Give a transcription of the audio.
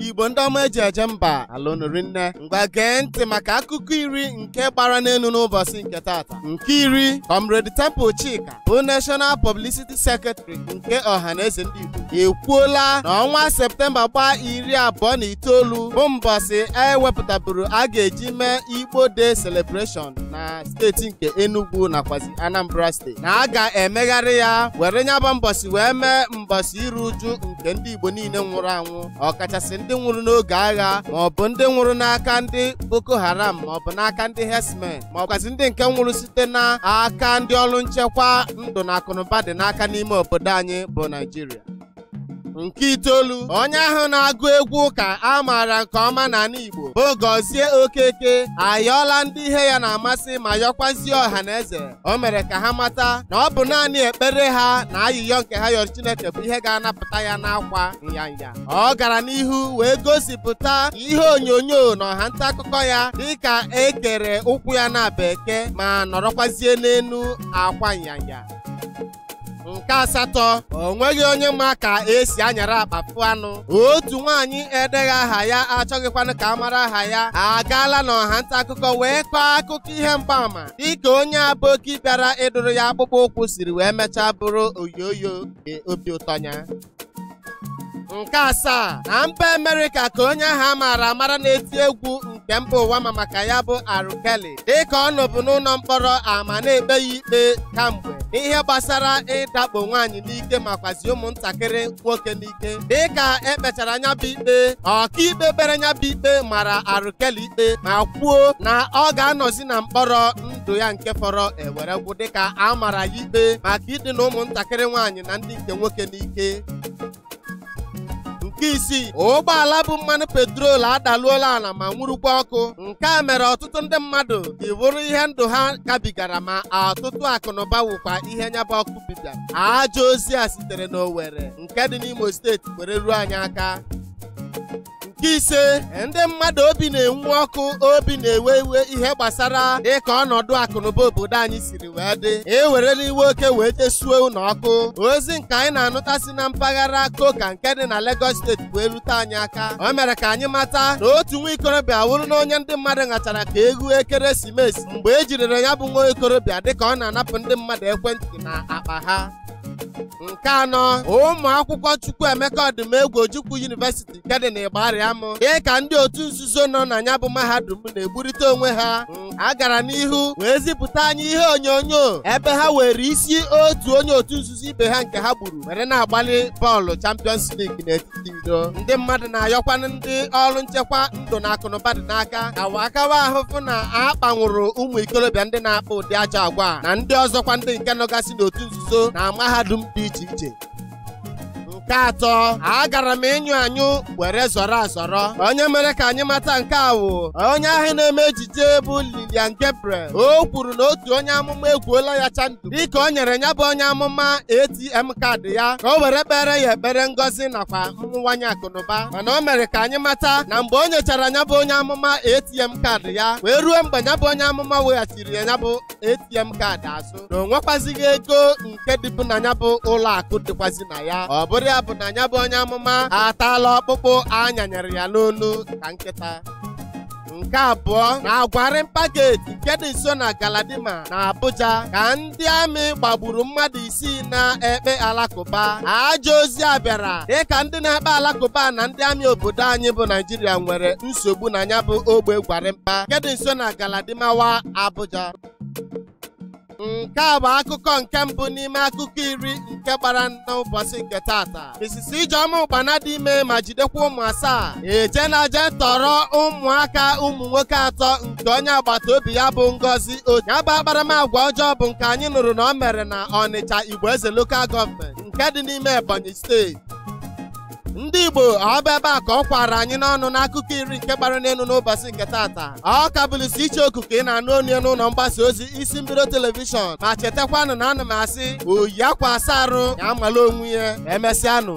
Igbo ndị ọma eji eje mba alụnụrụ nne ngwa gee ntị maka akụkọ iri nke gbara n'elu n'ụbọchị nke tata. Nke iri, Comrade Temple Chika bụ National Publicity Secretary nke Ọhaneze ndị Igbo ekwuola na ọnwa Septemba gbaa 29 bụ mbọsị ewepụtaburu a ga-eji mee Igbo Day Celebration na steeti nke Enugu nakwazi Anambra steeti, na a ga-emegharị ya were nyaba mbọsị wee mee mbọsị iru uju nke ndị Igbo niile nwụrụ anwụ, ọkachasị ndị nwụrụ n'oge agha maọbụ ndị nwụrụ n'aka ndị Boko Haram maọbụ n'aka ndị herdsmen maọbụkwazi ndị nke nwụrụ site n'aka ndị ọrụ nchekwa ndụ na akụnụba dị n'aka n'ime obodo anyị bụ Naijiria. Nke itoolu, onye ahụ na-agụ egwu ụka a maara nke ọma n'ala Igbo bụ Gozie Okeke ayọọla ndị ihe ya na-amasị ma yọkwazie ọha na eze. O mere ka ha mata na ọ bụ naanị ekpere ha na ayịyọ nke ha yọrọ Chineke bụ ihe ga-anapụta ya n'akwa nyanya. Ọ gara n'ihu wee gosipụta ihe onyonyo na ọha nta akụkọ ya dịka ekere ụkwụ ya na bekee ma nọrọkwazie n'elu akwa nyanya. Nke asatọ, o nweghị onye ma ka esi anyara akpa fụ anụ. Otu nwaanyị edeghị aha ya achọghịkwanụ ka a mara aha ya agaala n'ọha nta akụkọ wee kọọ akụkọ ihe mgbaàmà dịka onye aboki bịara ịdụrụ ya akpụkpọ ụkwụ siri wee mechaa bụrụ oyoyo nke obi ụtọ ya. Nke asaa, na mba Amerịka ka onye ahụ a maara amara na-eti egwu nke mba ụwa ma maka ya bụ R. Kelly dịka ọ nọbụ n'ụlọ mkpọrọ ama na-ekpe ya ikpe kamgbe n'ihe gbasara ịdakpo nwaanyị n'ike makwazi ụmụntakịrị nwoke n'ike. Dịka ekpechara nya bụ ikpe, ọkaikpe kpere nya bụ ikpe mara R. Kelly ikpe ma kwuo na ọ ga-anọzi na mkpọrọ ndụ ya nke fọrọ ewere gwụ dịka a mara ya ikpe maka idina ụmụntakịrị nwaanyị na ndị nke nwoke n'ike. Nke isii, ụgbọala bụ mmanụ petrol adaluola ala ma nwurukwa ọkụ. Nke a mere ọtụtụ ndị mmadụ ji bụrụ ihe ndụ ha gabigara ma ọtụtụ akụnụba wụkwa ihe nyaba ọkụ bibịara. Ajọ ozi a sitere n'Owerri nke dị n'Imo steeti were ruo anyị aka. Nke ise, ndị mmadụ obi na-enwu ọkụ obi na-ewe iwe ihe gbasara dịka ọnọdụ akụnụba obodo anyị siri wee dị ewerela iwe oke wee jesuo ụlọ ọkụ. Ozi nke anyị na-anụta si na mpaghara Koka nke dị na Lagos steeti wee rute anyị aka. O mere ka anyị mata na otu nwa ikorobịa wụrụ na onye ndị mmadụ ṅachara ka egwu ekeresimesi mgbe e jidere ya bụ nwa ikorobịa dịka ọ na-anapụ ndị mmadụ ekwentị na akpa ha. Nke anọ, ụmụ akwụkwọ Chukwuemeka Odumegwu Ojukwu University nke dị n'Ịgbarịamụ dịka ndị otu nzuzo nọ na ya bụ mahadum na-egburite onwe ha. A gara n'ihu wee zipụta anyị ihe onyonyo ebe ha were isi otu onye otu nzuzo ibe ha nke ha gburu were na-agbalị bọọlụ Champions League n'etiti iro. Ndị mmadụ na-ayọkwanụ ndị ọrụ nchekwa ndụ na akụnụba dị n'aka ka wakawa ahụ fụ na a kpanwụrụ ụmụ ikorobịa ndị na-akpa ụdị ajọ agwa na ndị ọzọkwa ndị nke nọgasị n'otu nzuzo na mahadum dị iche iche. Nke atọ, agara m ịnyụ anyụ were zọrọ azọrọ. Onye mere ka anyị mata nke a wụ onye ahụ na-eme ejije bụ Lilian Gabriel. O kwuru na otu onye amụma egwuola ya chandu dịka o nyere ya bụ onye amụma ATM kaadị ya ka o were kpere ya ekpere ngọzi nakwa mwanye akụnụba, mana o mere ka anyị mata na mgbe o nyechara ya bụ onye amụma ATM kaadị ya wee ruo mgbe ya bụ onye amụma weghachiri ya ya bụ ATM kaadị azụ na o nwekwazighị ego nke dịbụ na ya bụ ụlọ akụ dịkwazi na ya. Ọ bụrụ ya bụ na ya bụ onye amụma ataala ọkpụkpụ anyanyere ya n'onu ka nkịta. Nke abụọ, na Agwarimpa Gate nke dị nso na Galadima na Abuja ka ndị amị gbagburu mmadụ isii na-ekpe alakụba. Ajọ ozi a bịara dịka ndị na-ekpe alakụba na ndị amị obodo anyị bụ Naijiria nwere nsogbu na ya bụ ogbe Gwarimpa nke dị nso na Galadimawa, Abuja. Nke a bụ akụkọ nke mbụ n'ime akụkọ iri nke gbara n'ụbọchị nke tata. Mrs. Ijeọma Ụkpana dị ime ma jidekwa ụmụ asaa eje na je tọrọ ụmụaka ụmụ nwoke atọ nke onye agbata obi ya bụ Ngozi Otu. Ya bụ akparamagwa ọjọọ bụ nke anyị nụrụ na ọ mere na Ọnịcha Igboeze Local Government nke dị n'ime Ebonyi steeti. Ndị Igbo, ọ bụ ebe a ka ọ kwara anyị n'ọnụ n'akụkọ iri nke gbara n'elu n'ụbọchị nke tata. Ọ ka bụlụsi iche oku ka ị na-anụ onu ya n'ụlọ mgbasa ozi isi mbido telivishọn, ma chetakwanụ na ana m asị oyi akwa asa arụ ya amala onwe ya. Emesịanụ.